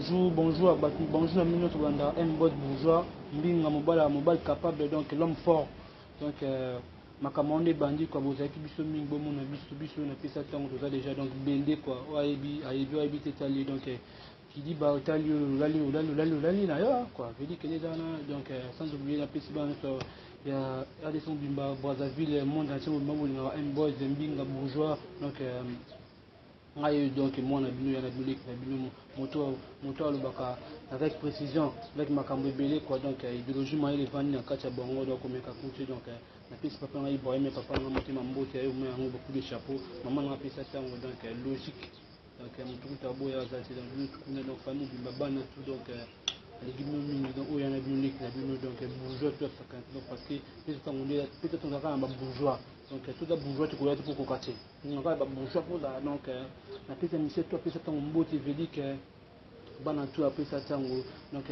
Bonjour, bonjour à bato, bonjour na bino nyonso kolanda M Boss Bourgeois Mbinga, mobala mobali capable, donc l'homme fort. Donc makambo wana ebandi quoi. Bozalaki biso mingi, bomona biso, biso napesa ntango toza déjà donc bende quoi. Oyo ayebi ayebi, oyo ayebi te etali. Donc kidi ba otali oyo olali, olali, olali, olali na yo quoi, veut dire kende eza wana. Donc sans oublier, napesi bana nyonso ya RDC mobimba, Brazzaville, monde entier mobimba, bolingaka M Boys Mbinga Bourgeois. Donc ngai, donc mwana bino, ya na bino, leki na bino, moto moto alobaka avec précision, avec makambo ebele quoi. Donc idéologie, mayele evandi na kati ya bango. Donc komeka kuti. Donc napesi papa ngai Ibrahim, papa nanga motema, mbote ya yo yango, beaucoup de chapeau. Mama nanga apesa ntango, donc logique. Donc motu kuta aboya aza te. Donc bino tukuna, donc famille mobimba, bana tout, donc alingi bino mingi. Donc oyo yana bino, leki na bino, donc bourgeois tout asakana. Donc parce que mpe ntango nde mpe tozalaka na babourgeois, donc toza bourgeois te, koya te mpo koka te kaka babourgeois mpo. Donc napesa monsieur to apesa ntango mbote, veut dire que bana tu apesa ntango, donc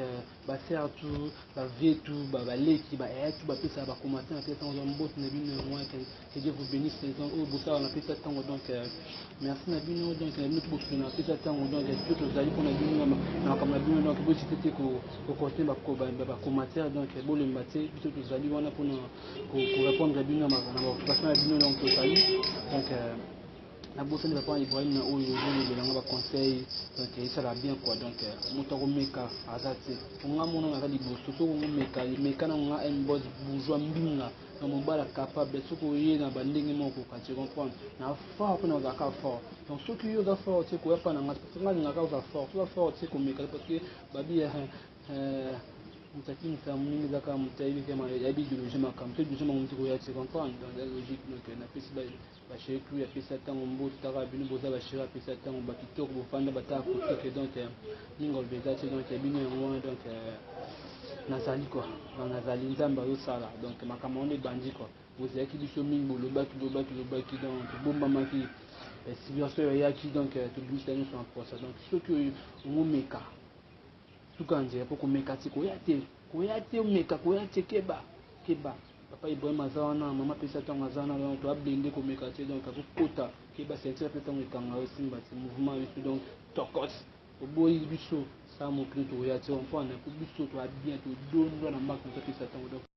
basœurs tout, bavieux tout, baleki, bayaya tout bapesaka bacommentaire, napesa ntango mbote na bino yango. Que Dieu vous bénisse. Oyo bosala, napesa ntango, donc merci na bino. Donc na bino to bosolo, napesa ntango. Donc biso tozali mpona bino na makambo na bino. Donc bosite te kocontinue bacommentaire, donc bolemba te, biso tozali wana mpona korépondre bino na baoccupation na bino. Donc tozali, donc nabosani papa Ibrahim na oyo ozolobelanga baconseil, donc esala bien quoi. Donc moto akomeka aza te, nga mona naza liboso. Soki ongomeka, meka na nga M Boss Bourgeois Mbinga na mobala capable. Soki oye na bandenge moko koka, tu comprendre, na fort mpe na ozalaka fort. Donc soki yo oza fort te, koya mpa na nga, parce que nga alingaka oza fort. Soki oza fort te, komeka, parce que babi moto akimisa moningi eza kaka moto ayebi, ayebi idéologie, makambo to idéologie makambo te, koya te, comprendre. Donc eza logique. Donc napesi bachéri tout, apesa ntango mbote, taka bino boza bachéri, apesa ntango bakitoko, bofanda bataka kotike. Donc mingi oloba eza te. Donc bino yango wana. Donc nazali quoi, donc nazali, Nzambe azosala. Donc makambo wana ebandi quoi. Bozalaki biso mingi, bolobaki, lobaki, lobaki, donc tobombamaki, situation oyo eyaki, donc tobimisa nyonso na posa. Donc soki omomeka, suka nzela mpo komeka te, koya te, koya te, omeka koya te, keba, keba. Papa Ibrahim aza wana, mama apesa ntango aza wana, donc toablende, komeka te. Donc azokota, keba, ceinture mpe ntango ekanga osimba te mouvement biso. Donc tokos oboyi biso, saa mokili tokoya te, comprendre, po biso toa bien, todondwa na mbaka moto apesa ntango. Donc